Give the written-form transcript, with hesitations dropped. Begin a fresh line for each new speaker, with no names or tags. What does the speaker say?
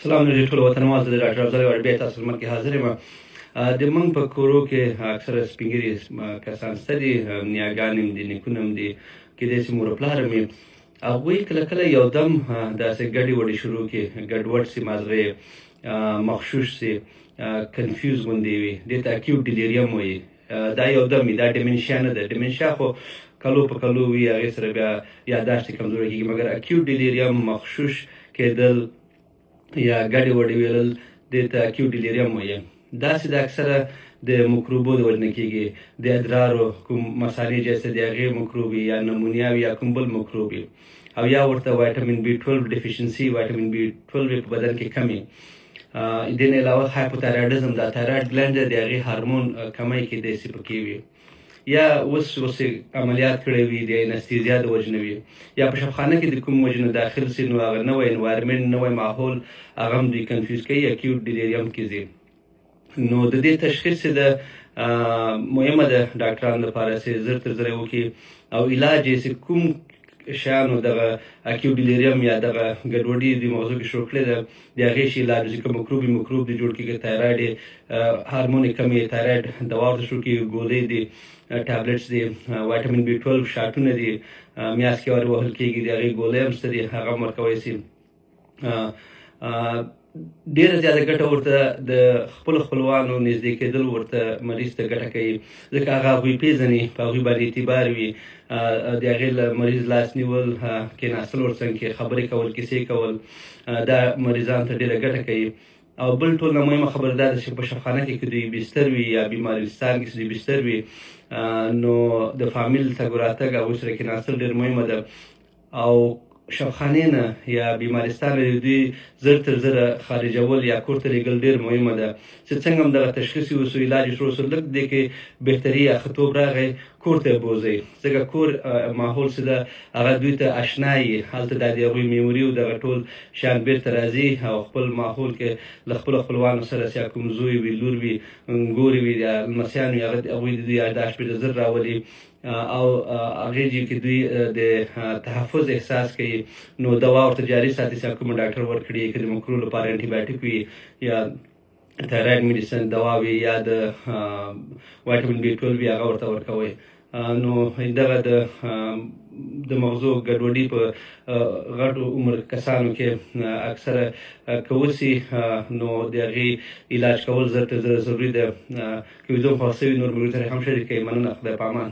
سلام نوری ټول وطنوال زه د ډاکټر افضل یو بیا تاسو خدمت کې حاضر یم. د موږ په کورو کې اکثره سپینږیري کسان شته دي، نیاګانې هم دي، نیکونه هم دي، کېدای شي مور پلار هم وي. هغوی کله کله یو دم داسې ګډې وډې شروع کړي، ګډوډ سي، مازغه یې مغشوش سي، کنفیوز غوندې وي. دې ته اکیوټ ډیلیریم وایي. دا یو دم وي، دا ډیمنشیا نه ده. ډیمنشیا خو کلو په کلو وي، هغې سره بیا یاداشت یې کمزوری کېږي. مګر اکیوټ ډیلیریم، مغشوش کېدل یا ګډې وډې ویلل، دې ته اکیوټ ډیلیریم وایي. داسې د اکثره د مکروبو د وجې نه کېږي، د ادرارو کوم مثانې چې د هغې مکروب وي یا نمونیا وي یا کوم بل مکروب وي، او یا ورته وایټامین بي 12 ډیفیشنسي، وایټامین بي 12 په بدن کې کمې. دې نه علاوه هایپوتایرایډزم، دا تایراید ګلند د هغې هارمون کمی کېدای شي پکې وي، یا اوس اوس عملیات کړی وي د انستیزیا د وجې نه وي، یا په شفخانه کې د کوم وجې نه داخل سي، نو هغه نوی انوایرمنټ، نوی ماحول هغه هم دوی کنفیوز کوي، اکیوټ ډیلیریم کې ځي. نو د دې تشخیص چې ده مهمه ده ډاکټرانو لپاره چې زر تر زره وکړي، او علاج یې چې کوم شیانو دغه اکیوټ ډیلیریم یا دغه ګډوډي د مغزو کې شروع کړې ده، د هغې شي علاج چې کوم مکروب مکروب دی جوړ کړي، تایراید هارمون یې کمې، تایراید دوا ورته شروع کړي، ګولۍ دي، ټابلیټس دي، وایټامین بي 12 شاټونه دي، میاشت کې ور وهل کېږي، د هغې ګولۍ هم شته دي، هغه هم ورکولی شي. ډېره زیاته ګټه ورته د خپلو خپلوانو نږدې کېدل ورته مریض ته ګټه کوي، ځکه هغه هغوی پېژني، په هغوی باندې اعتبار وي. د هغې له مریض لاس نیول، کېناستل ورڅنګ کې، خبرې کول، کیسې کول، دا مریضان ته ډېره ګټه کوي. او بل ټول نه مهمه خبره دا ده چې په شفخانه کې که دوی بستر وي یا بیمارستان کې چې دوی بستر وي، نو د فامیل تګ راتګ هغوی سره کېناستل ډېر مهمه ده. او شفخانې نه یا بیمارستان نه دوی زر تر زره خارجول یا کور ته لېږل ډېر مهمه ده، چې څنګه هم دغه تشخیص یې وسو، علاج یې شروع سو، لږ دې کې بهتري یا ښه توب راغی، کور ته یې بوځئ، ځکه کور ماحول چې ده هغه دوی ته اشنا یي، هلته دا د هغوی میموري او دغه ټول شیان بېرته راځي، او خپل ماحول کې له خپلو خپلوانو سره چې یا کوم زوی وي، لور وي، ګوري وي یا لمسیان وي، هغه هغوی د دوی یاداشت بېرته زر راولي، او هغې جې کې دوی د تحفظ احساس کوي، نو دوا ورته جاري ساتي چې کوم ډاکټر ورکړي، که د مکرو لپاره انټي بایوټیک وي یا تایراید میډیسن دوا وي یا د وایټامین بي 12 وي، هغه ورته ورکوي. نو دغه د مغزو ګډوډي په غټو عمر کسانو کې اکثره که وسي، نو د هغې علاج کول زر تر زره ضروري ده. که ویډیو مو خوښ سوي، نور ملګرو سره هم شریک کړئ. مننه، خدای په امان.